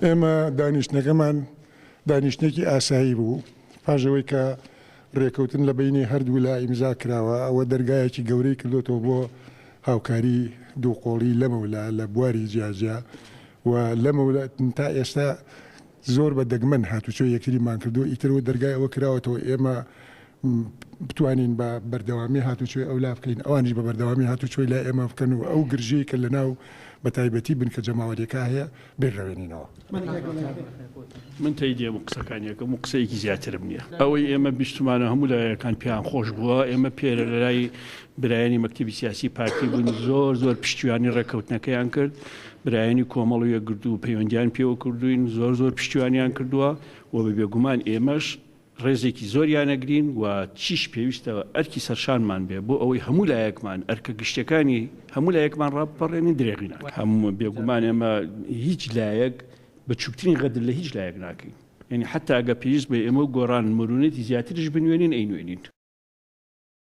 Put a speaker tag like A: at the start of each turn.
A: ئێمە دانیشتنەکەمان دانیشتنێکی ئاسایی بوو، پاش ئەوەی کە رێکەوتن لە بەینی هەردوولا ئیمزا کراوە، ئەوە دەرگایەکی گەورەی کردۆتەوە بۆ هاوکاری دووقۆڵی لەمەولا لە بواری جیاجیا و لەمەولا تا ئێستا زۆر بە دەگمەن هاتوچۆی یەکتریمان کردووە، ئیتر دەرگای ئەوە کراوەتەوە ئێمە بتوانین بە بەردەوامی هاتوچۆی ئەولا بکەین، ئەوانیش بە بەردەوامی هاتوچۆی لای ئێمە بکەن و ئەو گرژیەی کە لەناو بە تایبەتی بنکە جەماوەریەکە هەیە بیڕەوێنینەوە.
B: من تەیدی هەموو قسەکانی ئەکەم و قسەیەکی زیاترم نییە. ئەوەی ئێمە بیستمانە هەموو لایەکان پێیان خۆش بووە، ئێمە پێرە لەلای برایانی مەکتەبی سیاسی پارتی بووین زۆر زۆر پشتیوانی ڕێککەوتنەکەیان کرد، برایانی کۆمەڵ و یەکگرتوو پەیوەندیان پێوە کردووین زۆر زۆر پشتیوانیان کردووە و بە بێگومان ئێمەش ڕێزێکی زۆریان ئەگرین و چیش پێویستە ئەرکی سەرشانمان بێ بۆ ئەوەی هەموو لایەکمان ئەرکە گشتیەکانی هەموو لایەکمان ڕابپەڕێنین درێغی ناکەین. هەموو بێگومان ئێمە هیچ لایەک بچوکترین غەدر لە هیچ لایەک ناکەین یانی حەتا ئەگەر پێویست بێ ئێمە و گۆڕان مرونەتی زیاتریش بنوێنین ئەینوێنین.